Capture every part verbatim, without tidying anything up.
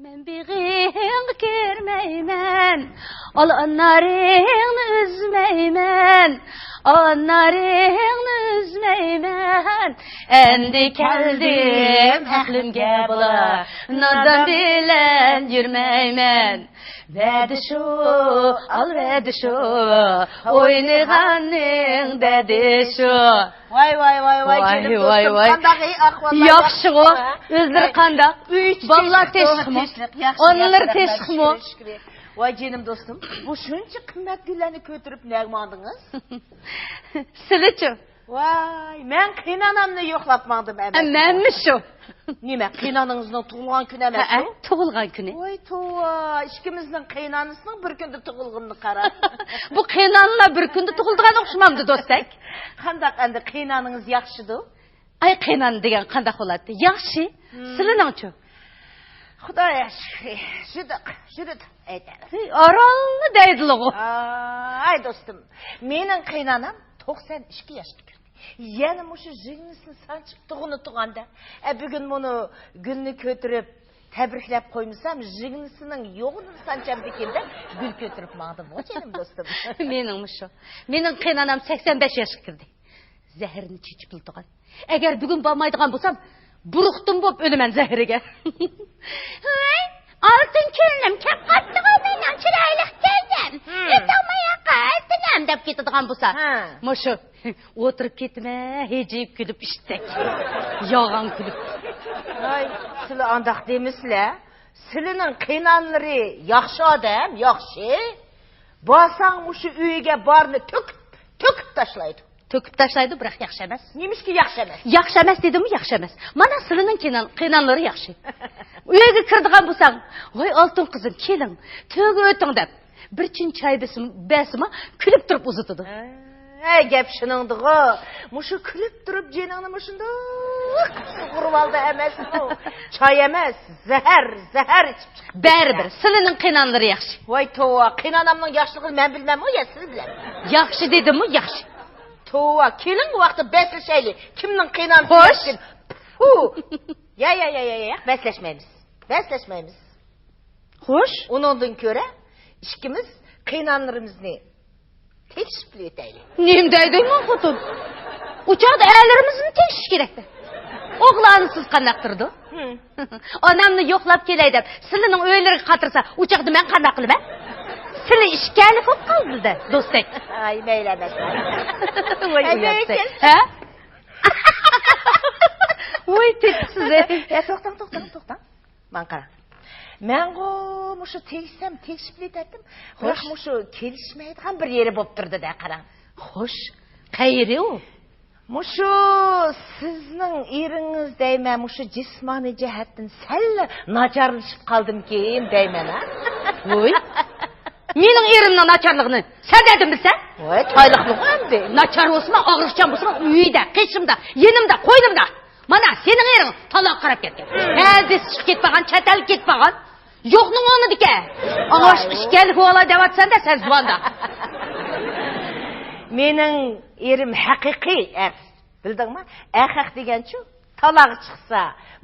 مەن بېغىڭغا كىرمەيمەن، ئالئانارىڭنى ئۈزمەيمەن، ئالئانارىڭنى ئۈزمەيمەن. ئەمدى كەلدىم ئەقلىمگە بالا، نادان بىلەن يۈرمەيمەن. ۋەدە شۇ، ئال ۋەدە شۇ، ئوينىغاننىڭ دەردى شۇ. ۋاي، ۋاي، ۋاي، ۋاي، ۋاي، جېنىم ۋاي، دوستۇم، ۋاي. قانداق، ئەي، ئەھۋاللار ياخشىغۇ؟ ياخشىمۇ؟ ئۆزلىرى ھە؟ قانداق؟ ئۆي ئىچى بالىلار تىنچلىقمۇ؟ تىنچلىق، ياخشى، ئانىلىرى ياخشى، رەھمەت، تىنچلىقمۇ؟ شۈكرى، شۈكرى. ۋاي، جېنىم دوستۇم، بۇ شۇنچە قىممەت گۈللەرنى كۆتۈرۈپ نەگە ماڭدىڭىز؟ سىلىچۇ؟ ۋاي، مەن قېينانامنى يوقلاپ ماڭدىم ئەمەس. ھە، مەنمۇ شۇ. نېمە، قېينانىڭىزنىڭ تۇغۇلغان كۈنى ئەمەسمۇ؟ ھەئە، تۇغۇلغان كۈنى. ۋاي توۋا، ئىككىمىزنىڭ قېينانىسىنىڭ بىر كۈندە تۇغۇلغىنىنى قارا. بۇ قېينانىلار بىر كۈندە تۇغۇلىدىغان ئوخشىمامدۇ، دوستەك؟ قانداق ئەمدى، قېينانىڭىز ياخشىدۇ؟ ئاي، قېينانا دېگەن قانداق بولاتتى؟ ياخشى. ھىم. سىلىنىڭچۇ؟ خۇدايا شۈكرى، ژۇدۇق، ژۇدۇق ئېيتەمىز. ھېي، ئارانلا دەيدىلىغۇ. ئاي، دوستۇم، مېنىڭ قېينانام توقسان ئىككى ياشقا كىردى. يەنە مۇشۇ ژىگنىسىنى سانچىپ تۇغىنى تۇغاندا. ئە، بۈگۈن مۇنۇ گۈلنى كۆتۈرۈپ، تەبرىكلەپ قويمىسام، ژىگنىسىنىڭ يوغىنىنى سانچامدىكىن دەپ گۈل كۆتۈرۈپ ماڭدىمغۇ، جېنىم دوستۇم. مېنىڭمۇ شۇ. مېنىڭ قېينانام سەكسەن بەش ياشقا كىردى. زەھىرىنى چېچىپ تۇغان. ئەگەر بۈگۈن بارمايدىغان بولسام، بۇرۇقتىن بوپ ئۆلىمەن زەھىرىگە. ھەي، ئالتۇن كېلىنىم كەپ قاپتىغۇ، مېنىڭ چىرايلىق كېلىنىم. ھىم. ئۆتۈڭ ماياققا، ئالتىنىم، دەپ كېتىدىغان بولسا. ھە. مۇشۇ، ئولتۇرۇپ كېتىمەن، ھىجىيىپ كۈلۈپ ئىشتەك. يالغان كۈلۈپ. ۋاي، سىلى ئانداق دېمىسىلە. سىلىنىڭ قېينانىلىرى ياخشى ئادەم، ياخشى. بارساڭ مۇشۇ ئۆيگە بارنى تۆكۈپ، تۆكۈپ تاشلايدۇ. تۆكۈپ تاشلايدۇ، بىراق ياخشى ئەمەس. نېمىشقا ياخشى ئەمەس؟ ياخشى ئەمەس دېدىممۇ، ياخشى ئەمەس. مانا سىلىنىڭ قېينان-، قېينانلىرى ياخشى. ئۆيگە كىرىدىغان بولساڭ، ۋاي ئالتۇن قىزىم، كېلىڭ، تۆگە ئۆتۈڭ دەپ، بىر چىن چاي بېسىم-، بەرسىمۇ، كۈلۈپ تۇرۇپ ئۇزىتىدۇ. ھە، گەپ شۇنىڭدىغۇ. مۇشۇ كۈلۈپ تۇرۇپ جېنىڭنى مۇشۇنداق سۇغۇرۇۋالدى ئەمەسمۇ؟ چاي ئەمەس، زەھەر، زەھەر ئىچىپ چىقىپتۇ. بەرىبىر، سىلىنىڭ قېينانلىرى ياخشى. ۋاي توۋا، قېينانامنىڭ ياخشىلىقىنى مەن بىلمەممۇ يا سىز بىلەن؟ ياخشى دېدىممۇ، ياخشى. توۋا، كېلىڭ بۇ ۋاقىتتا بەسلىشەيلى. كىمنىڭ قېينانىسى خوش. ياخشى؟ ھۇ. يا، يا، يا، يا، يا، بەسلەشمەيمىز. بەسلەشمەيمىز. خوش. ئۇنىڭدىن كۆرە ئىككىمىز قېينانىلىرىمىزنى تەكشىپ ئۆتەيلى. نېمە دەيدۇ ماڭا خوتۇن؟ ئۇ چاغدا ئەرلىرىمىزمۇ تەكشىش كېرەكتە. ئوغلانسىز قانداق تۇرىدۇ؟ ھىم. ئانامنى يوقلاپ كېلەي دەپ سىلىنىڭ ئۆيلىرىگە قاترىسا، ئۇ چاغدا مەن قانداق قىلىمەن؟ سىلى ئىككىلىك بولۇپ قالدى-دە، دوستەك. ئاي، مەيلى ئەمەس. ۋاي، ئەي، ئۇياتسەك. ھە؟ ۋاي، تېپىپسىز، ئەي. يا، توختاڭ، توختاڭ، توختاڭ. ماڭا قاراڭ. مەنغۇ مۇشۇ تېگىشسەم تېگىشىپ كېتەتتىم. بىراق خوش. مۇشۇ كېلىشمەيدىغان بىر يېرى بولۇپ تۇردى-دە، قاراڭ. خوش. قەيىرى ئۇ؟ مۇشۇ سىزنىڭ ئېرىڭىز دەيمەن، مۇشۇ جىسمانىي جەھەتتىن سەل ناچارلىشىپ قالدىمىكىن دەيمەن، ھە؟ ۋوي. مېنىڭ ئېرىمنىڭ ناچارلىقىنى سەن نەدىن بىلسەڭ؟ ۋاي، تايلىقلىقى ئەمدى. ناچار بولسىمۇ، ئاغرىقچان بولسىمۇ، ئۆيدە، قېشىمدا، يېنىمدا، قوينۇمدا. مانا، سېنىڭ ئېرىڭ تالاغا قاراپ كەتكەن. ھەدىسى چىقىپ كېتىپ قالغان، چەت ئەلگە كېتىپ قالغان. يوقنىڭ ئورنىدىكەن. ئاڭا ئاشقا ئىكەنلىك بولاي دەۋاتىسەن-دە سەن زۇۋاندا. مېنىڭ ئېرىم ھەقىقىي ئەر. بىلدىڭما؟ ئەخەق دېگەنچۇ؟ تالاغا چىقسا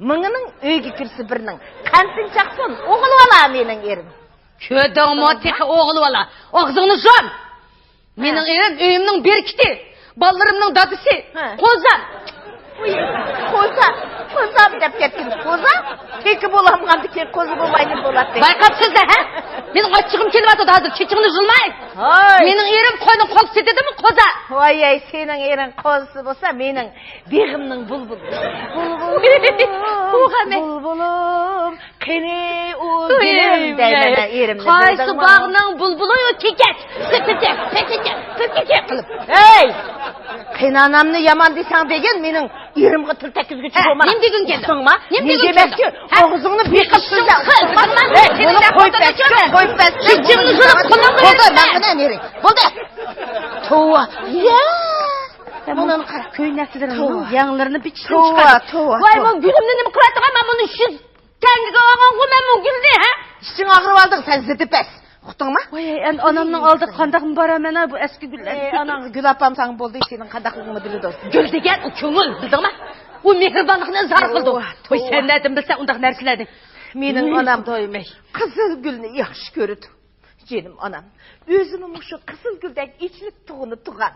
مىڭنىڭ، ئۆيگە كىرسە بىرنىڭ. قانتىن چاقسۇن، ئوغۇل بالا مېنىڭ ئېرىم. كۆردۈڭمۇ تېخى ئوغۇل بالا؟ ئاغزىڭنى يۇم! مېنىڭ ئېرىم ئۆيۈمنىڭ بېرىكىتى، بالىلىرىمنىڭ دادىسى، ھە. قوزام. ئۇي، قوزا، قوزام دەپ كەتكىن. قوزا؟ تېكى بولالمىغاندىكىن قوزا بولمايدۇ بولاتتى. بايقاپسىز-دە، ھە؟ مېنىڭ ئاچچىقىم كېلىۋاتىدۇ ھازىر، چېچىڭنى يۇلماي. ھاي. مېنىڭ ئېرىم قوينىڭ قوزىسى دېدىممۇ، قوزا. ۋاي، ئەي، سېنىڭ ئېرىڭ قوزىسى بولسا، مېنىڭ بېغىمنىڭ بۇلبۇلى. بۇلبۇلۇم، بۇلبۇلۇم. قېنى ئۇ گۈلۈم دەيمەن، ئېرىمنى. قايسى باغنىڭ بۇلبۇلى ئۇ كېكەچ؟ پىپىچەك، پىپىچەك، پىپىچەك قىلىپ. ھەي! قېينانامنى يامان دېسەڭ دېگىن، مېنىڭ ئېرىمغا تىل تەگكۈزگۈچى بولما. نېمە دېگۈڭ كېلىدۇ؟ ئۇقتۇڭما؟ نېمە دېگۈڭ كېلىدۇ؟ ئاغزىڭنى بېقىپ سۆزلە. ھەي، بۇنى قويۇپ بەرسەڭ، قويۇپ بەرسەڭ. قوزا، مەن مانا نېرى. بولدى. توۋا. يا! مۇنىڭ قارا. كۆينەكلىرىڭنىڭ يەڭلىرىنى بىر چىشىم چىقاردى. توۋا، توۋا، توۋا. ۋاي، مانا گۈلۈمنى نېمە قىلىۋەتتىڭ؟ مانا مۇنى شۇ تەڭگىگە ئالغانغۇ مەن بۇ گۈلنى، ھە؟ ئىچىڭ ئاغرىۋالدىڭ سەن، زىدىپەس. ئۇقتۇڭما؟ ۋاي، ئەمدى ئانامنىڭ ئالدىغا قانداقمۇ بارىمەن، ھە، بۇ ئەسكى گۈللەرنى؟ ئەي، ئاناڭغا گۈل ئاپامساڭ بولدى، سېنىڭ قانداقلىقىڭنى بىلىدۇ. گۈل دېگەن ئۇ كۆڭۈل، بىلدىڭما؟ ئۇ مېھرىبانلىقنى ئىزھار قىلىدۇ. ۋاي، سەن نەدىن بىلسەن ئۇنداق نەرسىلەرنى؟ مېنىڭ ئانام دائىمەي قىزىل گۈلنى ياخشى كۆرىدۇ. جېنىم ئانام، ئۆزىمۇ مۇشۇ قىزىل گۈلدەك ئېچىلىپ تۇغۇنۇپ تۇغان.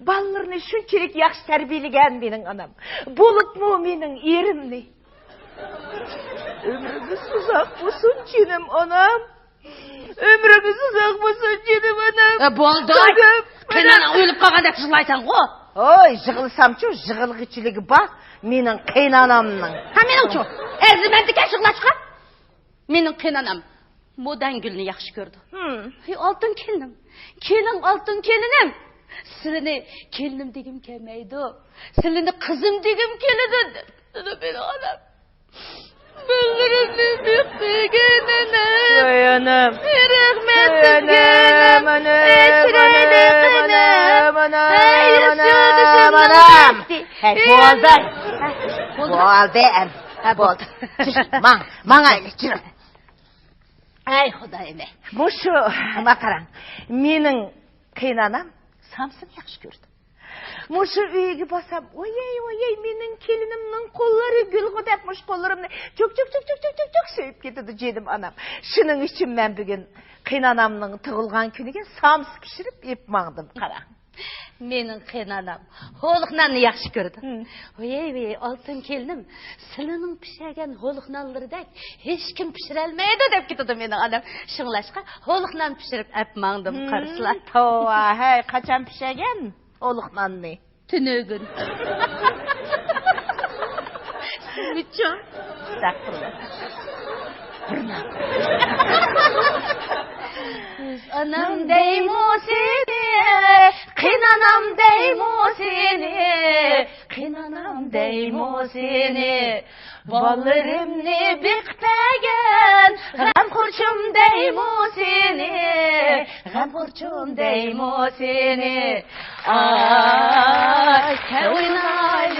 بالىلىرىنى شۇنچىلىك ياخشى تەربىيەلىگەن مېنىڭ ئانام. بولۇپمۇ مېنىڭ ئېرىمنى. ئۆمرىڭىز ئۇزاق بولسۇن، جېنىم ئانام. ئۆمرىڭىز ئۇزاق بولسۇن، جېنىم ئانام. ئە، بولدى. قىزىم، قېنىناڭ ئۆلۈپ قالغاندەك يىغلايسەنغۇ. ھوي، يىغلىسامچۇ، يىغلىغۇچىلىكى بار مېنىڭ قېينانامنىڭ. ھە، مېنىڭچۇ؟ ئەرزىمەندىكەن يىغلاشقا. مېنىڭ قېينانام مودەنگۈلنى ياخشى كۆرىدۇ. ھىم. ھەي، ئالتۇن كېلىنىم، كېلىڭ، ئالتۇن كېلىنىم. سىلىنى كېلىنىم دېگۈم كەلمەيدۇ، سىلىنى قىزىم دېگۈم كېلىدۇ، دەپتىدۇ مېنىڭ ئانام. بالىلىرىمنى بېقىپ بەرگەن ئانام. ۋاي ئانام. رەھمەت سىزگە ئانام. ئەي، چىرايلىق ئانام. ئەي، ياش يولدىشىمنىڭ بەختى. ھەي، بولدى. بولدى. بولدى. ھە، بولدى. ماڭ، ماڭايلى، جېنىم. ئەي، خۇدايىم. مۇشۇ، ما قاراڭ. مېنىڭ قېينانام سامسىنى ياخشى كۆرىدۇ. مۇشۇ ئۆيگە بارسام، ۋايەي، ۋايەي، مېنىڭ كېلىنىمنىڭ قوللىرى گۈلغۇ دەپ، مۇشۇ قوللىرىمنى چوك، چوك، چوك سۆيۈپ كېتىدۇ، جېنىم ئانام. شۇنىڭ ئۈچۈن مەن بۈگۈن قېينانامنىڭ تۇغۇلغان كۈنىگە سامسا پىشۇرۇپ ئېلىپ ماڭدىم، قاراڭ. مېنىڭ قېينانام ھولۇق ناننى ياخشى كۆرىدۇ. ھىم. ۋايەي، ۋايەي، ئالتۇن كېلىنىم، سىلىنىڭ پىشىرگەن ھولۇق نانلىرىدەك ھېچكىم پىشۇرالمايدۇ، دەپ كېتىدۇ مېنىڭ ئانام. شۇڭلاشقا ھولۇق نان پىشۇرۇپ ئەپ ماڭدىم، قارىسىلا. توۋا، ھەي، قاچان پىشىرگەن ھولۇق ناننى؟ تۈنۈگۈن. سىزمۇچۇ؟ ئەستەغپۇرۇللا. ئانام دەيمۇ سېنى، قېينانام دەيمۇ سېنى، قېينانام دەيمۇ سېنى. بالىلىرىمنى بېقىپ بەرگەن غەمخورچۇم دەيمۇ سېنى، غەمخورچۇم دەيمۇ سېنى. ئاي، كەۋناي